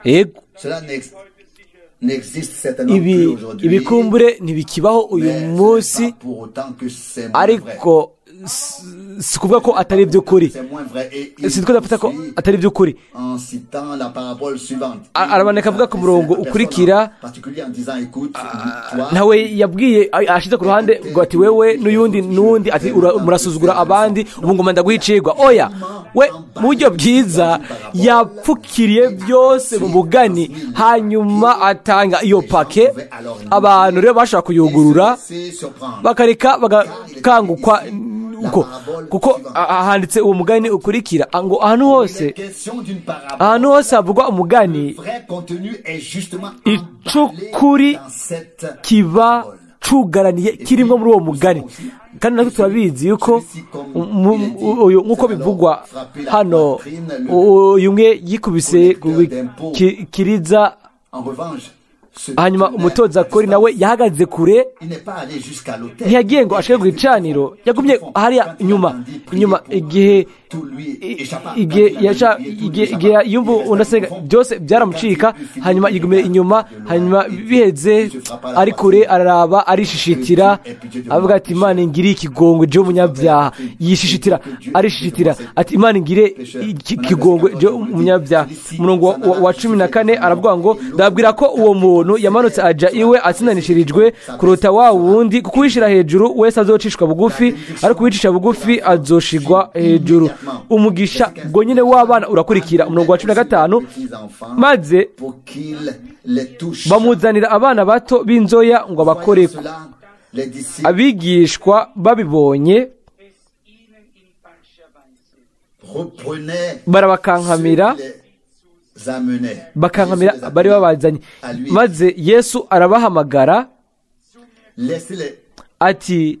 Speaker 1: Yego, ibi ibikumbure ntibikibaho uyu munsi, ariko si kuvuga ko atari iby'ukuri, si twe dufata ko atari iby'ukuri. Araboneka avuga ku murongo ukurikira, nawe yabwiye ashize ku ruhande ngo ati wewe n'uyundi n'undi, ati murasuzugura abandi, ubu ngoma ndaguhicirwa. Oya, we mu buryo bwiza yapfukiriye byose mu mugani, hanyuma atanga iyo pake. Abantu rero bashaka kuyugurura bakareka bagakangukwa uko, kuko handitse uwo mugani ukurikira ngo ahantu hose havugwa umugani, icukuri kiba cugaraniye kirimo muri uwo mugani. Kandi natwe turabizi yuko nk'uko bivugwa hano, uyu umwe yikubise kiriza, hanyuma umutoza kori nawe yahagaze kure, ntiyagiye ngo ashike ku gicaniro, yagumye hariya inyuma igihe yumva unasenga byose byaramucika, hanyuma yigumira inyuma, hanyuma biheze ari kure araraba arishishitira, avuga ati Imana ingire ikigongwe je umunyabyaha. Yishishitira arishishitira ati Imana ingire ikigongwe je umunyabyaha. Umurongo wa 14 aravuga ngo ndabwira ko uwo muntu yamanutse aja iwe atsindanishirijwe kuruta wa wundi, kuko uwishira hejuru wese azocishwa bugufi, ariko uwicisha bugufi azoshigwa hejuru. Umugisha gonyine w'abana urakurikira. Umurongo wa 15, maze bamuzanira abana bato b'inzoya ngo abakoreko. Abigishwa babibonye barabakankamira, bakankamira bari babazanye. Maze Yesu arabahamagara ati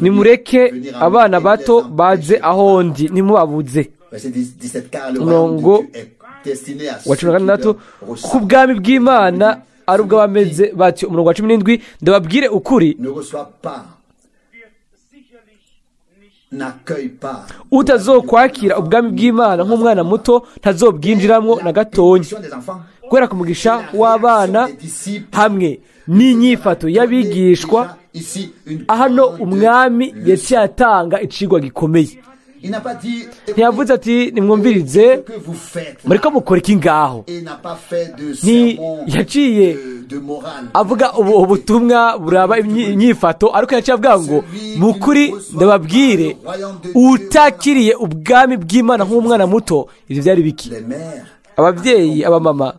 Speaker 1: nimureke abana bato baze aho ndi, ntimubabuze. Umurongo wa 16, kuko ubwami bw'Imana ari ubw'abameze batyo. Umurongo wa 17, ndababwire ukuri, utazokwakira ubwami bw'Imana nk'umwana muto ntazobwinjiramwo na gatonya. Kubera ku mugisha w'abana hamwe n'inyifato y'abigishwa, hano umwami yaciye atanga icigwa gikomeye. Ntiyavuze ati nimwumvirize muriko mukora iki ngaho, ntiyaciye avuga ubutumwa buraba inyifato, ariko yaciye avuga ngo mukuri ndababwire, utakiriye ubwami bw'Imana nk'umwana muto. Ibyo byari biki? Ababyeyi, abamama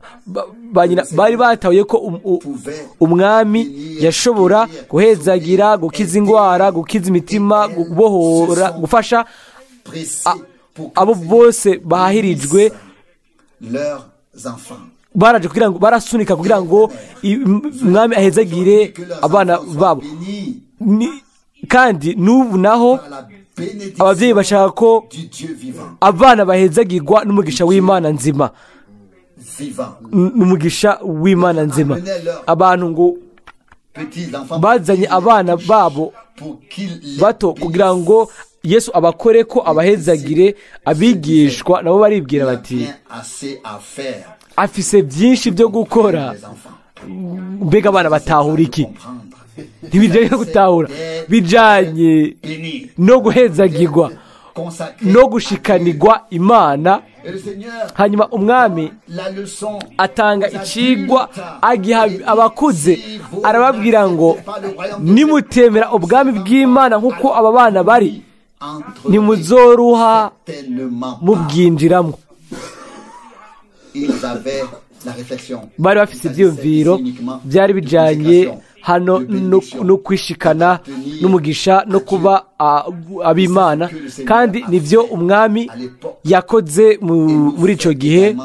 Speaker 1: ba nyina bari batahuye ko umwami yashobora guhezagira, gukiza ingwara, gukiza imitima, gubohora, gufasha abo bose bahahirijwe. Baraje kugira ngo barasunika kugira ngo umwami ahezagire abana babo. Kandi n'ubu naho ababyeyi bashaka ko abana bahezagirwa n'umugisha w'Imana nzima, n'umugisha w'Imana nzima. Abantu ngo bazanye abana babo bato kugira ngo Yesu abakore ko abahezagire. Abigishwa nabo baribwira bati afise byinshi byo gukora, mbega abana batahura iki? Ntibijanye no gutahura, bijanye no guhezagirwa no gushikanirwa Imana. Hanyuma umwami atanga icigwa agiha abakuze, arababwira ngo nimutemera ubwami bw'Imana nk'uko aba bana bari, ntimuzoruha mubwinjiramo. Bari bafite ibyiyumviro byari bijanye hano no kwishikana n'umugisha no kuba ab'Imana. Kandi nivyo umwami yakoze muri ico gihe,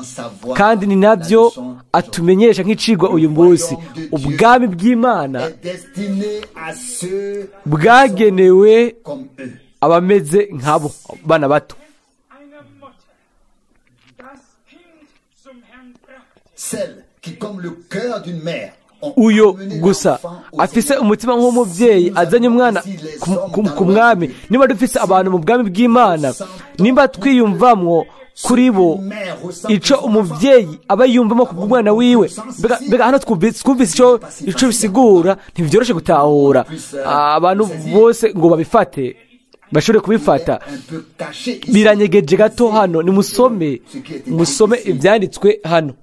Speaker 1: kandi ni navyo atumenyesha nk'icigwa uyu munsi. Ubwami bw'Imana bwagenewe abameze nkabo, bana bato. Uyo gusa afise umutima nk'umubyeyi azanye umwana ku mwami. Niba dufise abantu mu bwami bw'Imana, nimba twiyumvamwo kuri bo ico umuvyeyi aba yumvamo ku bw'umwana wiwe, mbega hano twumvise ico bisigura, ntibyoroshe gutahura abantu bose ngo babifate, bashobore kubifata. Biranyegeje gato hano, nimusome musome ibyanditswe hano.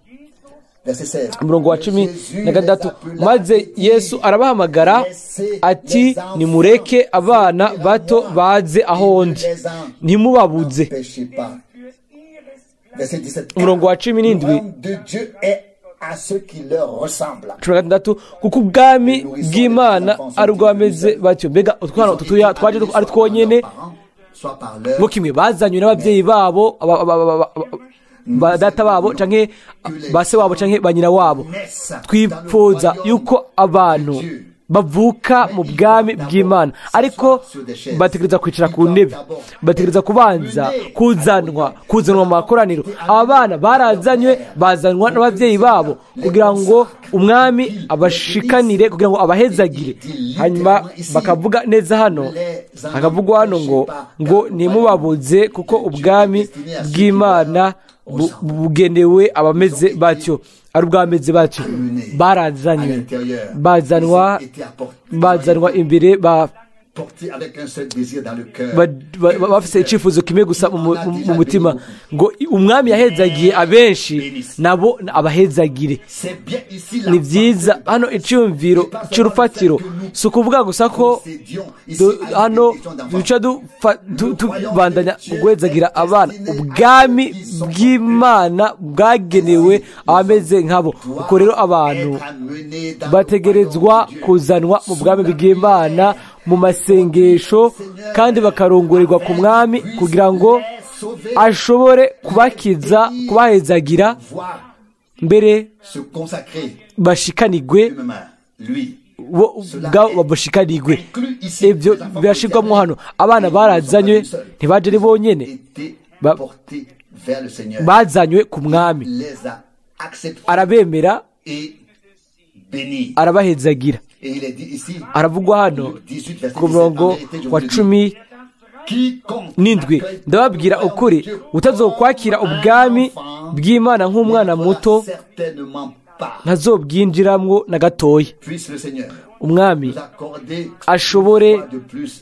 Speaker 1: Umurongo wa 16, maze Yesu arabahamagara ati nimureke abana bato baze aho ndi, ntimubabuze. Umurongo wa 17, 16, kuko ubwami bw'Imana ari ubw'abameze batyo. Mbega utwana tutuya twaje ari twonyene, ngo kimwe bazanywe n'ababyeyi babo, ba data babo canke base wabo canke banyina wabo. Twipfuza yuko abantu bavuka mu bwami bw'Imana, ariko bategereza kwicara ku ntebe, bategereza kubanza kuzanwa mu makoraniro. Aba bana barazanywe, bazanwa n'ababyeyi babo kugira ngo umwami abashikanire, kugira ngo abahezagire. Hanyuma bakavuga neza hano, hakavugwa hano ngo ntimubabuze, kuko ubwami bw'Imana bugenewe abameze batyo, ari ubwameze batyo. Barazanywe, bazanwa imbere, bafise icifuzo kimwe gusa mu mutima, ngo umwami yahezagiye abenshi nabo abahezagire. Ni byiza hano iciyumviro cy'urufatiro, si ukuvuga gusa ko hano duca tubandanya guhezagira abana. Ubwami bw'Imana bwagenewe abameze nkabo. Uko rero abantu bategerezwa kuzanwa mu bwami bw'Imana mu masengesho, kandi bakarongorerwa ku mwami kugira ngo ashobore kubakiza, kubahezagira, mbere bashikanigwe bo ubwabo bashikanigwe. Ibyo birashirwamo hano. Abana barazanywe, ntibaje ari bonyene, bazanywe ku mwami, arabemera, arabahezagira. Aravugwa hano ku murongo wa 17, ndababwira ukuri, utazokwakira ubwami bw'Imana nk'umwana muto ntazobwinjiramwo na gatoya. Umwami ashobore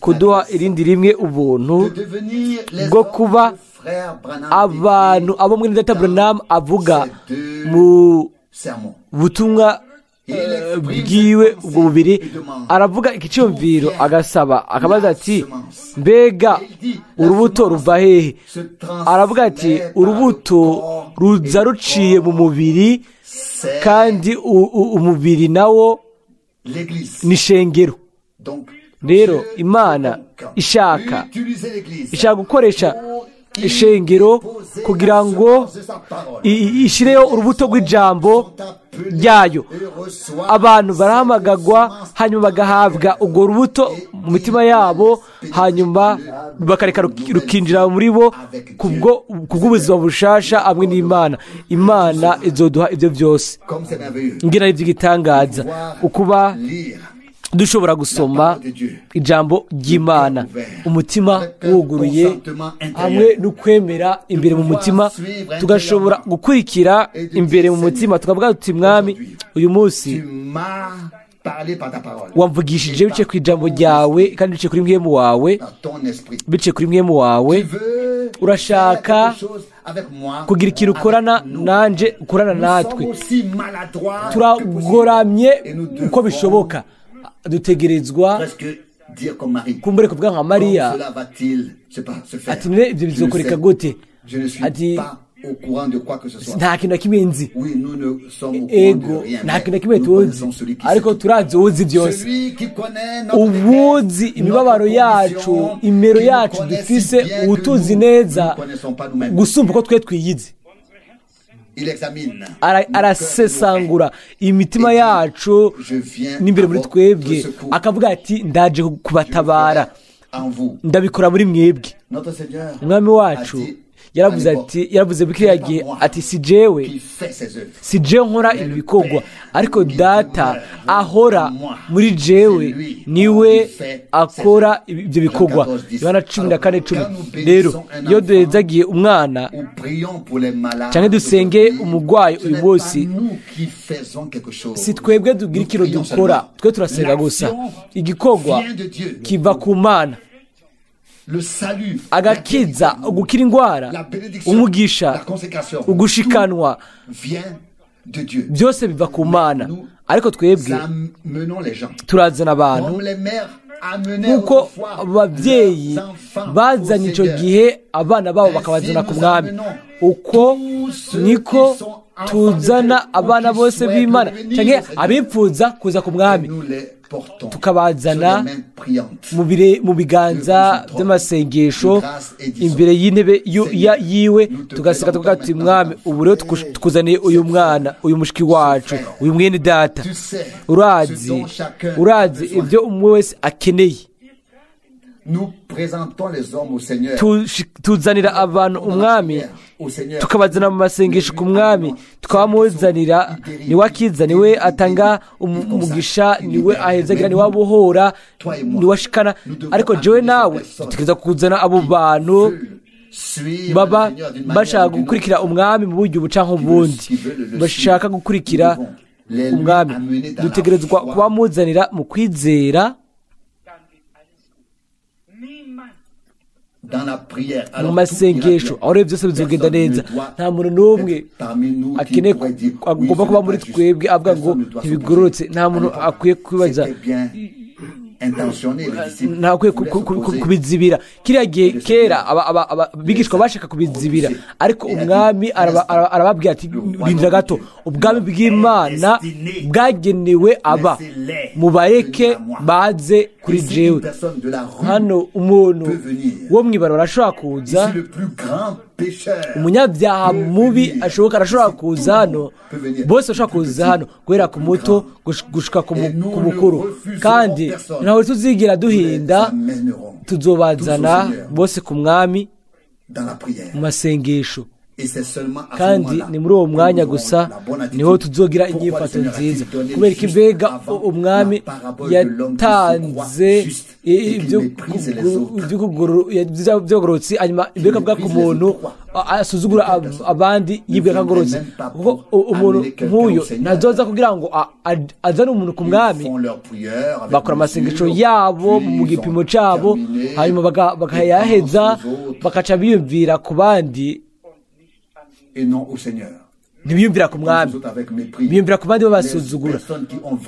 Speaker 1: kuduha irindi rimwe ubuntu bwo kuba abantu abo mwene data Branham avuga mu butumwa bwiwe ubwo bubiri. Aravuga ikiciyumviro, agasaba, akabaza ati mbega urubuto ruva hehe? Aravuga ati urubuto ruza ruciye mu mubiri, kandi umubiri nawo ni shengero. Rero Imana ishaka gukoresha ishengero kugira ngo ishireyo urubuto rw'ijambo ryayo. Abantu barahamagagwa, hanyuma bagahabwa ubwo rubuto mu mitima yabo, hanyuma bakareka rukinjira muri bo kubw'ubuzima bushasha hamwe n'Imana. Imana izoduha ibyo byose. Ngira iby'igitangaza ukuba dushobora gusoma ijambo ry'Imana, umutima wuguruye hamwe n'ukwemera imbere mu mutima, tugashobora gukurikira imbere mu mutima, tukavuga tuti mwami, uyu munsi wamvugishije bice ku ijambo ryawe, kandi bice kuri mwemu wawe, bice kuri mwemu wawe. Urashaka kugira ikintu ukorana nanje, ukorana natwe. Turagoramye uko bishoboka, dutegerezwa kumbure kuvuga nka Mariya ati none ibyo bizokoreka gute? Ati Nta kintu na kimwe nzi. Ego, nta kintu na kimwe tuzi, ariko turazi uwuzi byose, ubuzi imibabaro yacu, imero yacu dufise, utuzi neza gusumba uko twe twiyizi. Arasesangura imitima yacu n'imbere muri twebwe, akavuga ati ndaje kubatabara, ndabikora muri mwebwe. Umwami wacu yaravuze ati, yaravuze kiriya gihe ati si jewe, si jewe nkora ibi bikorwa, ariko data ahora muri jewe niwe akora ibyo bikorwa. Yohana 14:10. Rero iyo duhezagiye umwana cyangwa dusenge umurwayi uyu munsi, si twebwe tugira ikintu dukora, twe turasenga gusa. Igikorwa kiva ku Mana. Agakiza, ugukira indwara, umugisha, ugushikanwa, byose biva ku Mana. Ariko twebwe turazana abantu nk'uko ababyeyi bazanye icyo gihe abana babo bakabazana ku mwami, uko niko tuzana abana bose b'Imana cyangwa abipfuza kuza ku mwami, tukabazana mu biganza by'amasengesho imbere y'intebe yiwe, tugaseka tukavuga tuti mwami, ubu rero tukuzaniye uyu mwana, uyu mushiki wacu, uyu mwene data, urazi ibyo umwe wese akeneye. Tuzanira abantu umwami, tukabazana mu masengesho ku mwami, tukabamuzanira, niwe akiza, niwe atanga umugisha, niwe ahezagira, niwe abohora, niwe ashikana. Ariko jewe nawe dutegereza kuzana abo bantu baba bashaka gukurikira umwami mu buryo buca nk'ubundi, bashaka gukurikira umwami. Dutegerezwa kubamuzanira mu kwizera, mu masengesho, aho rero byose bizogenda neza. Nta muntu n'umwe akeneye agomba kuba muri twebwe avuga ngo ntibigororotse. Nta muntu akwiye kwibaza, ntakwiye kubizibira. Kiriya gihe kera abigishwa bashaka kubizibira, ariko umwami arababwira ati rindira gato, ubwami bw'Imana bwagenewe aba, mubareke baze kuri jewe. Hano umuntu wo mw'ibarabara arashobora kuza, umunyabyaha mubi ashoboka arashobora kuza hano, bose bashobora kuza hano, guhera ku muto gushika ku mukuru, kandi ntawe tuzigira duhinda, tuzobazana bose ku mwami mu masengesho. Kandi ni muri uwo mwanya gusa niho tuzogira inyifato nziza. Kubera ko mbega umwami yatanze iby'ukugororotsi, hanyuma mbega bwa ku muntu asuzugura abandi yibwira ko agororotse, kuko umuntu nk'uyu ntazoza kugira ngo azane umuntu ku mwami. Bakora amasengesho yabo mu gipimo cyabo, hanyuma bakayaheza, bakaca biyumvira ku bandi, ntibiyumvira ku mwami, biyumvira ku bandi babasuzugura.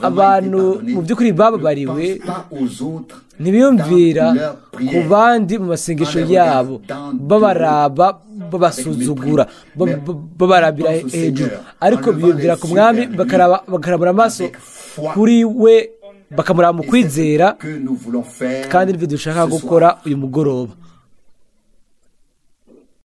Speaker 1: Abantu mu by'ukuri bababariwe ntibiyumvira ku bandi mu masengesho yabo, babaraba, babasuzugura, babarabira hejuru, ariko biyumvira ku mwami, bakarabura amaso kuri we, bakamuraba mu kwizera. Kandi nibyo dushaka gukora uyu mugoroba.